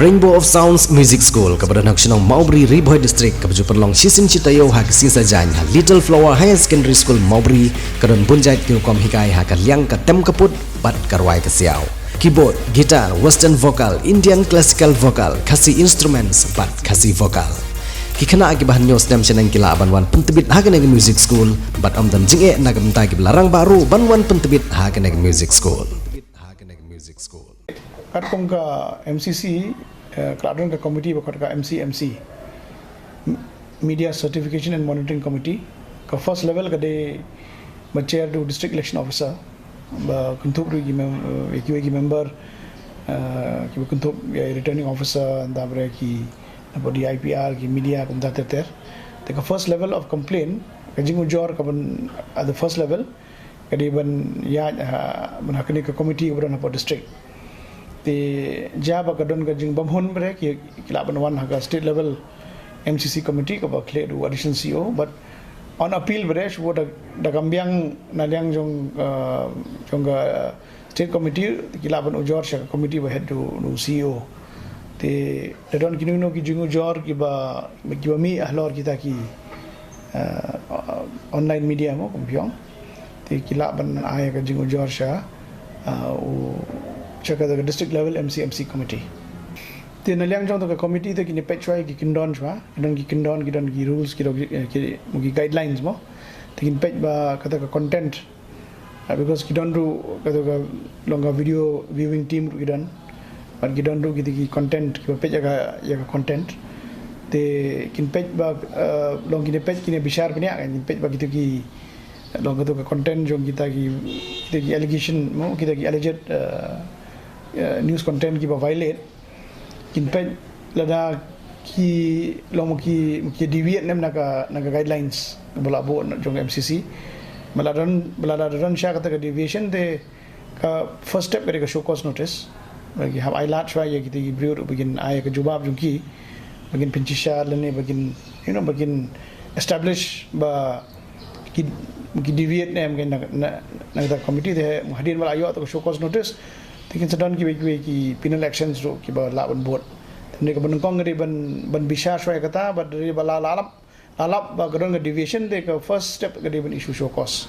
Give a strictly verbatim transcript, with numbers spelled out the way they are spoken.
Rainbow of Sounds Music School, kaba don ha ka shnong Mawbri, Ri Bhoi District, kaba ju pynlong shisien shi taïew ha ka sngi Saitjaiñ ha Little Flower Higher Secondary School Mawbri, ka don bun jait ki rukom hikai ha ka liang ka tem ka put bad ka rwai ka siaw. Keyboard, guitar, western vocal, Indian classical vocal, Khasi instruments bad Khasi vocal. Ki khynnah kiba hynñiew snem shaneng ki lah ban wan pyntbit ha kane ka music school bad ym don jingeh na ka bynta kiba la rangbah ruh ban wan pyntbit ha kane ka music school. Katkum ka M C C, eh, ka la don ka committee ba khot ka M C M C, Media Certification and Monitoring Committee. Ka first level ka dei ba chair da u District Election Officer, ba kynthup ruh ki mem-, eh, kiwei ki member, eh, kiba kynthup ïa i Returning Officer, nda bad ki, nda bad D I P R, ki media, kumta ter ter. Te ka first level of complaint, ka jingujor kaban at the first level, ka dei ban ïaid, ah, ban ha kane ka committee kaba don hapoh district. Te jia ba ka don ka jingbymhun bad ki, ki lah ban wan ha ka state level M C C committee kaba khleh da u additional C E O, but on appeal bad shu da, da kam biang na liang jong, ah, jong ka state committee, ki lah ban ujor sha ka committee ba head da u, da u C E O. Te da don kino kino ki jingujor kiba, kiba mih halor kita ki, ah, online media mo, kum phi ong. Te ki lah ban ai ka jingujor sha, ah, u, sha ka district level M C M C committee. Te na liang jong ka committee te kin peit shuwa ki kyndon shuwa, ki don ki kyndon, ki don ki rules, ki don ki, eh, ki, ki guidelines mo. Te kin peit ba kata ka content. Ah, because ki don ruh kata ka long ka video viewing team ruh ki don. Bad ki don ruh kita ki content, kiba peit ïa ka, ïa ka content. Te kin peit ba, ah, long kin peit, kin bishar bniah, kin peit ba kita ki, long kata ka content jong kita ki, kita ki allegation mo, kita ki alleged, ah, ah, news content kiba violate. Kin peit lada ki long ki, ki deviate ne em na ka, na ka guidelines ba la buh jong M C C. Ba lada don, ba lada don sha kata ka deviation te ka first step ka dei ka show cause notice. Ba ki hap ai lad shuwa ïa kita ki briew ruh ba kin ai ka jubab jong ki. Ba kin pynshisha lane ba kin, you know, ba kin establish ba ki, ki deviate ne em na, na, na kata ka committee te hadien ba la ïoh kata ka show cause notice. Te kin sa don kiwei kiwei ki penal actions ruh kiba lah ban bud. Te ne kaba nyngkong ka dei ban, ban bishar shuwa ïa kata, bad haba la, la lap, la lap ba ka don ka deviation te ka first step ka dei ban issue show cause.